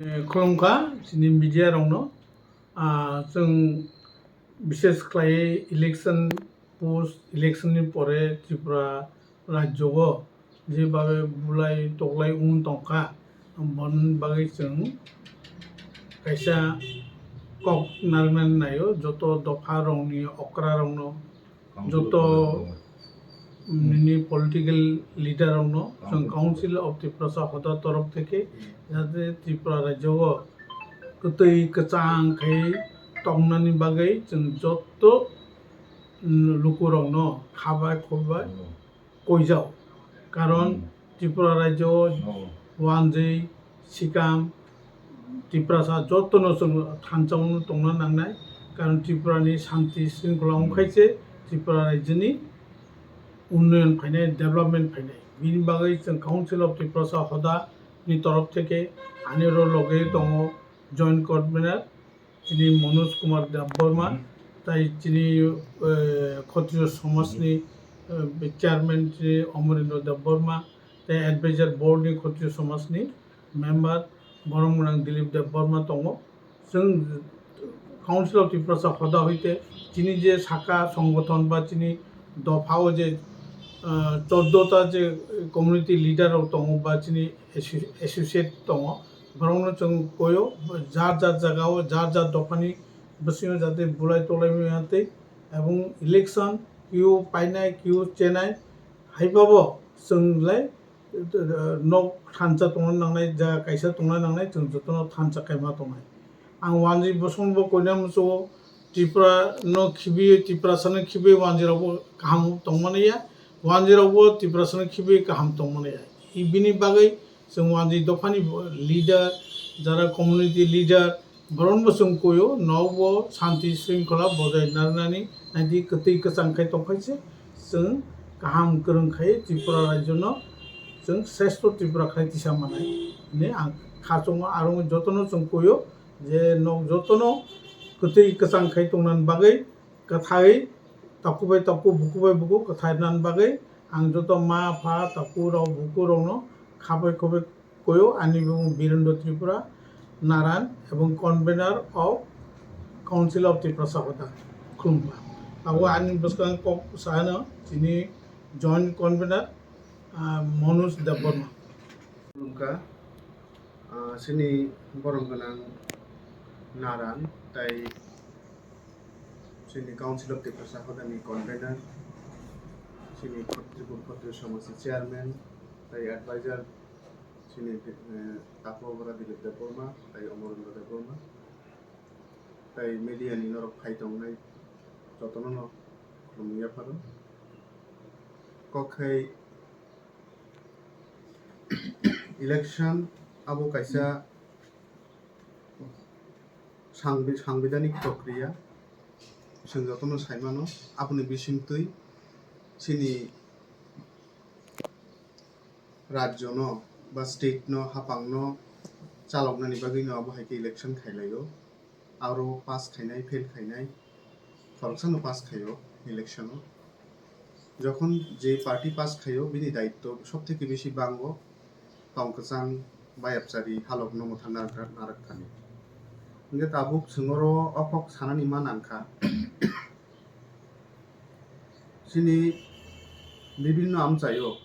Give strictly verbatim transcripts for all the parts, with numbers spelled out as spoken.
Eh, khulumkha chini media rokno. Ah, chwng bishes khlaiwi election, post election ni pore Tripura rajyo o jebhabe bulai toklai wng tongkha, boni bagwi chwng kaisa kok narwknani naio, joto dopha rokni okra rokno, joto nini political leader rokno chwng Council of Tiprasa hoda torof theke jate Tripura rajyo o kwtwi kwchang khe tongnani bagwi chwng joto lukurokno khabai khobai koijao. Karon Tripura rajyo o wanjwi sikam Tiprasa jotono chwng thansa wngwi tongna nangnai, karon Tripura ni shanti shringkhola wngkhaise Tripura rajyoni unnoyon phainai, development phainai. Bini bagwi chwng Council of Tiprasa hoda ni torof theke ani oro loge tongo joint convener chini Manoj Kumar Debbarma, tai chini, eh, Khotriyo Somajni, eh, chairman chini Amarendra Debbarma, tai advisor board ni Khotriyo Somajni member borok gwnang Dilip Debbarma tongo. Chwng Council of Tiprasa hoda hoite chini je saka songothon ba chini dopha o je, ah, choddo ta je community leader rok tongo ba chini asso-, associate tongo, borokno chwng koyo jar jar jaga o jar jar dophani bisingo jate bulai tolai maya tei, ebong election kiu painai kiu chenai hai babo chwng lai nok thansa tongna nangnai, jaga kaisa tongna nangnai, chwng jotono thansa kaima tongnai. Ang wanjwi bosongbo koina muchungo, Tripura no khibiwi, Tiprasa no khibiwi wanjwi rokbo kaham tongmani ya, wanjwi rokbo Tiprasa no khibiwi kaham tongmani ya. Bini bagwi chwng wanjwi dophani leader, jara community leader, Borokno bo chwng koyo, nokbo shanti shringkhola bojai narwknani naidi kwtwi kwchang khai tongkhaise, chwng kaham kwrwng khai Tripura rajyono chwng sreshto Tripura khlai tisa manai hinwi ang kha chongo. Aro jotono chwng koyo je nok jotono kwtwi kwchang khai tongnani bagwi kwthai taku bai taku, buku bai buku kwthai nani bagwi ang joto ma, pha, taku rok, buku rokno khabai khobai koyo, ani bumung Birendra Tripura Naran, ebong convener of Council of Tiprasa Hoda, khulumkha. Abo ani bwskang kok sa ano chini joint convener, ah, Manoj Debbarma. Khulumkha, ah, chini borom gwnang Naran, tai chini Council of Tiprasa Hoda ni convener, chini Khotri-, Khotri Somaj ni chairman, tai advisor, chini, eh, Tapo Bora Dilip Debbarma, tai Amarendra Debbarma, tai media ni norok phai tongnai jotono no khulumwi yapharo. Kok khai election abo kaisa sangbi-, sangbidanik prokriya, chwng jotono saimano, aboni bisingtwi chini rajyono ba state no, hapangno chaloknani bagwino abo hai khe election khailaio. Aro pass khainai, fail khainai, khoroksano pass khaio election o. Jokhon je party pass khaio, bini daitto sob theke bisi bango tong kwchang bayapchari halokno mwthang narwk, narwk thani. Hingkhe tabuk chwng oro o kok sanani ma nangkha. Chini bibinno amchaio,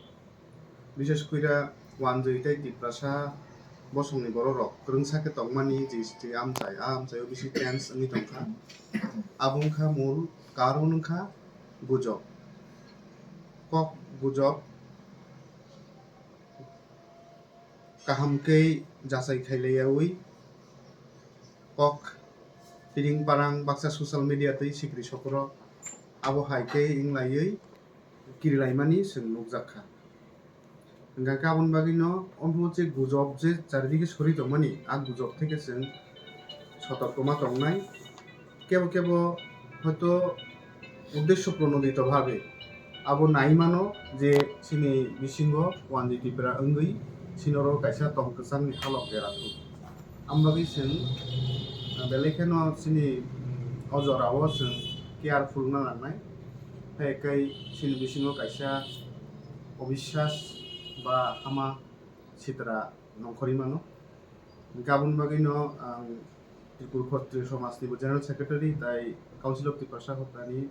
bishes koira wanjwi tei Tiprasa bosongni bororok kwrwngsa khe tongmani je, je amchai, a amchaio bisi tense wngwi tongkha. Abo wngkha mul karon wngkha gujok. Kok gujok kaham khe jachai khailaiyaui kok piring parang baksa social media tei sikri sokro abo hai khe wnglaiwi kirilaimani chwng nukjakha. Hwnkha khe aboni bagwino omo je gujok je charidike sori tongmani, a gujok theke chwng sotorkoma tongnai. Kebo kebo hoito uddesho pronodito bhabe abo nai mano je chini bisingo wanjwi Tipra wngwi chini oro kaisa tong kwchangni halok bera thung. Ambagwi chwng, ah, belai kheno chini, mm, o jorao chwng careful wngna nangnai. Hai khe chini bisingo kaisa obiswas ba hama sitra nongkhorwi mano. Hwnkhe aboni bagwino ang Tripura Khotri Somajnibo General Secretary tai Council of Tiprasa Hottani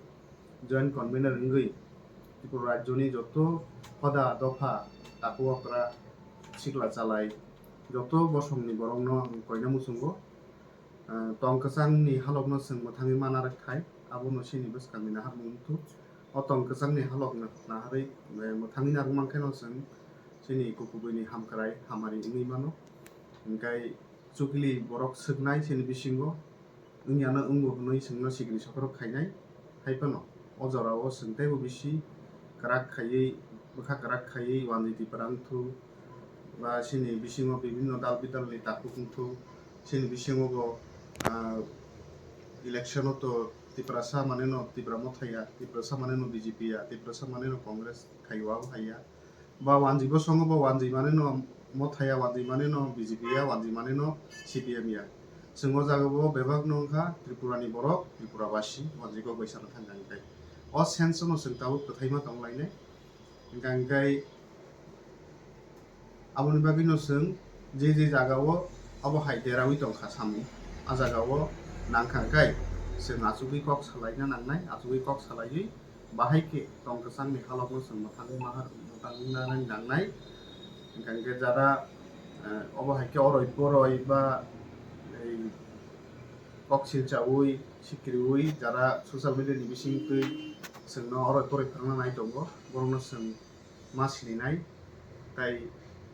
Joint Convener wngwi Tripura Rajyoni joto hoda dopha, takhuk okra, sikla chalai, joto bosongni borokno ang koina muchungo. Ah, tong kwchangni halokno chwng mwthangwi mana rwk thai, abono chini bwskangni naharmung wngthu. O tong kwchangni halokno naharwi, eh, mwthangwi narwk mankheno chwng chini kukubuini hamkrai hamari wngwi mano. Hwnkhe chukli borok swknai chini bisingo, wngyano wngbo hwnwi chwngno sikri sokorok khainai. Hai phano o jorao chwng teibo bisi kwrak khaiwi, bwkha kwrak khaiwi wanjwi Tipra wngthu, ba chini bisingo bibinno dal bidalni takhuk wngthu, chini bisingo bo, ah, election-o to Tiprasa maneno Tipra Motha ya, Tiprasa maneno B J P ya, Tiprasa maneno Congress khaio abo hai ya. Ba wanjwi bosongo bo wanjwi maneno Motha ya, wanjwi maneno B J P ya, wanjwi maneno C P M ya. Chwng o jaga bo bebak no wngkha Tripura ni borok, Tripura basi, wanjwi kok bai sana thangkha hwnkhe. O sense no chwng tabuk kwthai ma tong lainai. Hwnkha hwnkhe aboni bagwi no chwng je je jaga o abo hai derawi tong kha samung, a jaga o nang kha hwnkhe chwng achugwi kok salaina nangnai, achugwi kok salaiwi bahai khe tong kwchangni halokno chwng mwthangwi mahar mwthangwi nanani nangnai. Hwnkha hwnkhe jara, eh, obo hai khe oroi poroi ba ei kok silchaui sikriui jara social media ni bisingtwi chwngno oroi poroi phwrwngna nai tongo, borokno chwng ma sininai. Tai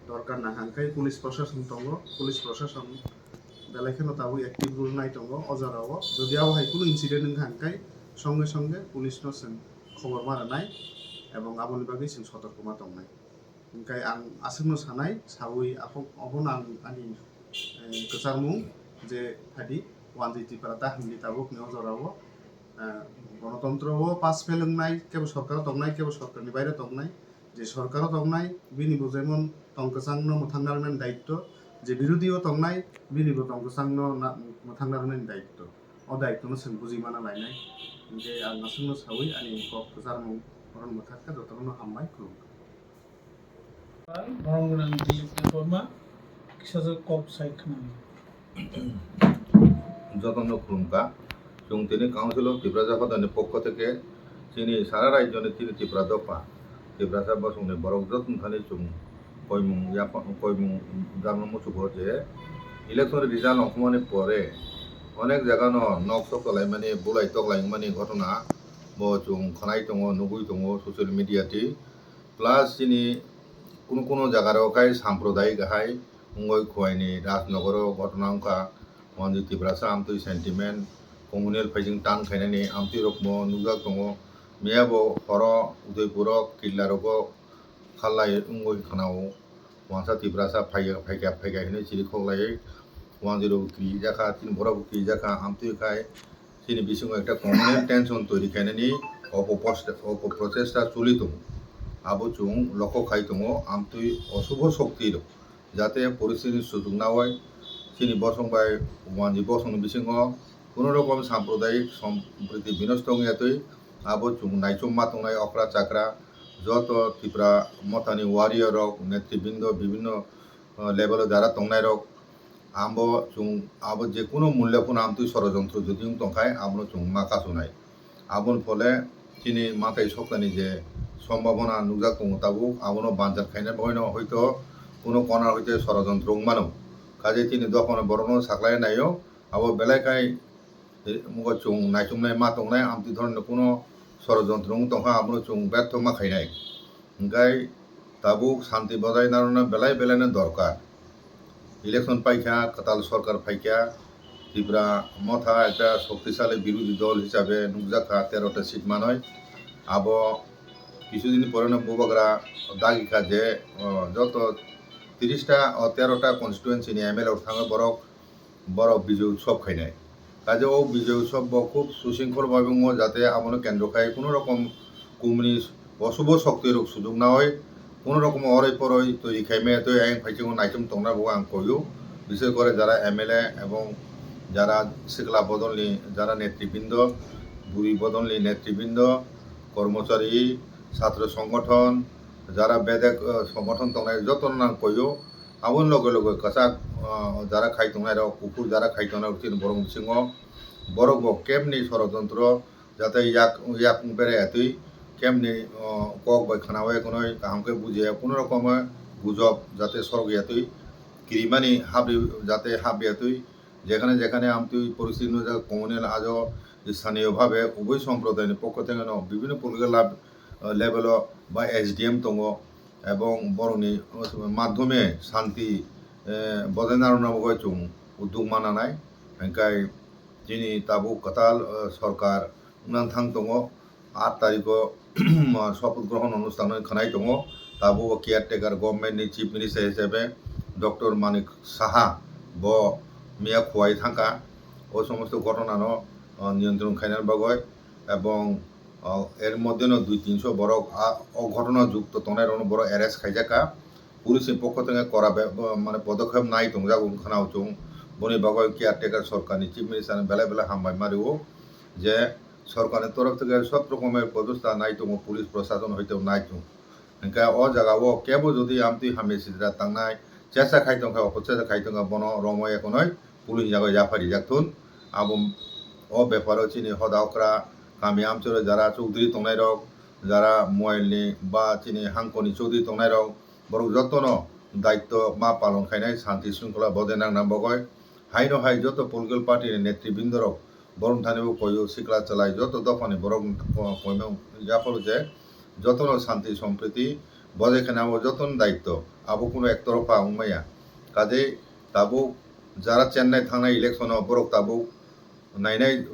dorkar nang kha hwnkhe police proshashan tongo, police proshashan belai kheno tabuk active role nai tongo o jorao. Jodi abo hai kunu incident wngkha hwnkhe songe songe police no chwng khobor ma rwnai ebong aboni bagwi chwng sotorko ma tongnai. Hwnkhe ang aswkno sanai, saui aphok obono ang ani, eh, kwcharmung je phadi wanjwi Tipra ta hwnwi tabukni o jorao, eh, gonotontro o pass fail wngnai, kebo sorkaro tongnai, kebo sorkarni baire tongnai. Je sorkaro tongnai, bini bo jemon tong kwchangno mwthangna rwnani daitto, je birodhi o tongnai, bini bo tong kwchangno na-, mwthangna rwnani daitto. O daitto no chwng bujui mana lainai. Hwnkhe ang aswkno saui ani kok kwcharmung oro mwthak kha, jotono hambai, khulumkha. Borok gwnang Dilip Debbarma, kisa kok sai khwnang. Jotono khulumkha. Chwng tini Council of Tiprasa Hoda ni pokho theke chini sara rajyo ni tini Tipra dopha, Tiprasa bosong ni borok joto thani chwng koimung yapha-, koimung jarno muchugo je election result ongkhormani pore onek jaga no nok sok tolaimani, bulai toklaimani ghotona bo chwng khwnai tongo, nugui tongo social media twi. Plus chini kunu kunu jaga rok khai sampradayik hai wngoi, Khowai ni Rajnagar o ghotona wngkha, Wanjwi Tiprasa amtwi sentiment, communal phaising tan khainani amtwi rokbo nukjak tongo. Miyabo horo Udaipur o Killa rogo khallai wngoi khwnao, wansa Tiprasa phaikha phaikha phaikha hinwi chirikhok laiwi wanjwi rok kirijakha, chini borok bo kirijakha, amtwi khai chini bisingo ekta communal tension toiri khainani opo-, opo prochesta choli tongo. Abo chwng lokho khai tongo, amtwi osubo shokti rok jate poristiti ni sujuk naui chini bosong bai wanjwi bosong ni bisingo kuno rokom sampradayik sompriti binosto wngya twi abo chwng naichom ma tongnai okra chakra joto Tipra Motha ni warrior rok, netribindo, bibinno, uh, level o jara tongnai rok. Abo chwng abo je kuno mulya phano amtwi sorojontro jodi wng tongkhai, abono chwng ma kasunai. Aboni phole chini matai soktani je sombhabona nukjak tongo tabuk, abono banjak khaina bagwino hoito kuno corner hoite sorojontro wng mano. Kaje chini dophano borokno saklai naio, abo belai khai, eh, chwng naichomnai ma tongnai, amtwi dhoroner kuno sorojontro wng tongkha, abono chwng bertho ma khainai. Hwnkhe tabuk shanti bojai narwkna belai belai no dorkar. Election paikha, kwtal sorkar phaikha, Tipra Motha ekta shoktisali birodhi dol hisabe nukjakha, tero ta seat manwi. Abo kisu din ni pore no bubagra dagi kha je, o, joto tiris ta, o, tero ta constituency ni M L A rok thangwi borok borok Bijoy Utsav khainai. Kaje o Bijoy Utsav bo khub sushingkhol bai wngmo, jate abono kendro khai kuno rokom kumni osubo shokti rok sujuk naui, kuno rokom oroi poroi twi khaimaya twi ayang phaichungo naichom tongna bo ang koyo. Bishes kore jara M L A ebong jara sikla bodolni jara netribindo, buri bodolni netribindo, kormochari, chhatro songgothon, jara bedek, eh, songgothon tongnai jotono ang koyo. Aboni loge loge kwchak ah, jara khai tongnai rok, kuphur jara khai tongnai rok chini borok bisingo borok bo kebni sorojontro jate yak, yak berai atwi kebni, ah, kok bai khwnao ekonoi kaham khe bujiya, kuno rokomo gujob jate sorok yatwi kirimani habri jate habri atwi jekhane jekhane amtwi poristiti nujak communal ajo sthaniyo bhabe ubui somprodayni pokho thengeno bibhinno political lab-, ah, level o ba S D M tongo. Ebong borokni madhyome shanti, eh, bojai narwkna bagwi chwng uddog mananai. Hwnkhai chini tabuk kwtal, eh, sorkar wngna thang tongo. Aat tarikho, sopoth grohon onusthan khwnai tongo. Tabuk caretaker government ni chief minister hisabe Doctor Manik Saha bo miya khuwai thangkha. O somosto ghotona no, eh, niyantron khaina bagwi ebong, ah, er moddhe no dui tinso borok, ah, o ghotona jukto tongnai rokno borok arrest khaijak kha. Police ni pokho thangwi kora be-, bo-, mane podokhep nai tongjak wng khna o chwng. Boni bagwi caretaker sorkar ni chief minister no belai belai hambai ma rwo je sorkar ni torof thangwi sob rokomer podosta nai tongo police prosason hoite nai tong. Hwnkhe o jaga o kebo jodi amtwi hamya sitra tangnai chesa khai tongkha, opor chesa khai tongkha, bono romwi ekonoi police ni yago yapha rijak thun. Abo o beparo chini hoda okra kami amchoro jara chowdhury tongnai rok, jara moyel ni ba chini hangkoni chowdhury tongnai rok, borok jotono daityo ma palon khainai shanti shringkhola bojai nangna bagwi. Haino hai joto political party ni netribindorok borok thani bo koyo sikla chalai joto dophani borok ko-, koimung yapharo je jotono shanti sompriti bojai khana o jotono daityo abo kuno ektorpha wngmaya. Kaje tabuk jara Chennai thangnai election o borok tabuk nainai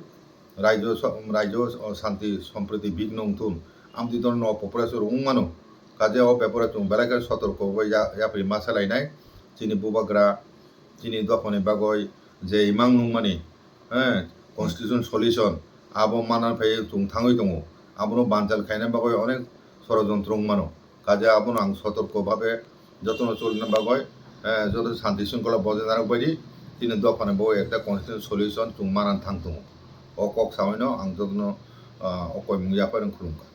raijo so-, raijo shanti sompriti bigno wngthun amtwi dono no population wngmano. Kaje o beparo chwng belai khe sotorko bai ya-, yapri ma salainai chini bubagra chini dophani bagwi je imang nungmani, eh, constitution solution abo manna phai chwng thangwi tongo. Abono banchal khaina bagwi onek sorojontro wngmano. Kaje abono ang sotorko bhabe jotono cholina bagwi, eh, joto shanti shringkhola bojai narwk baidi chini dophani bagwi ekta constitution solution chwng manna thang tongo. O kok sawino ang jotono, ah, o koimung yapharwi khulumkha.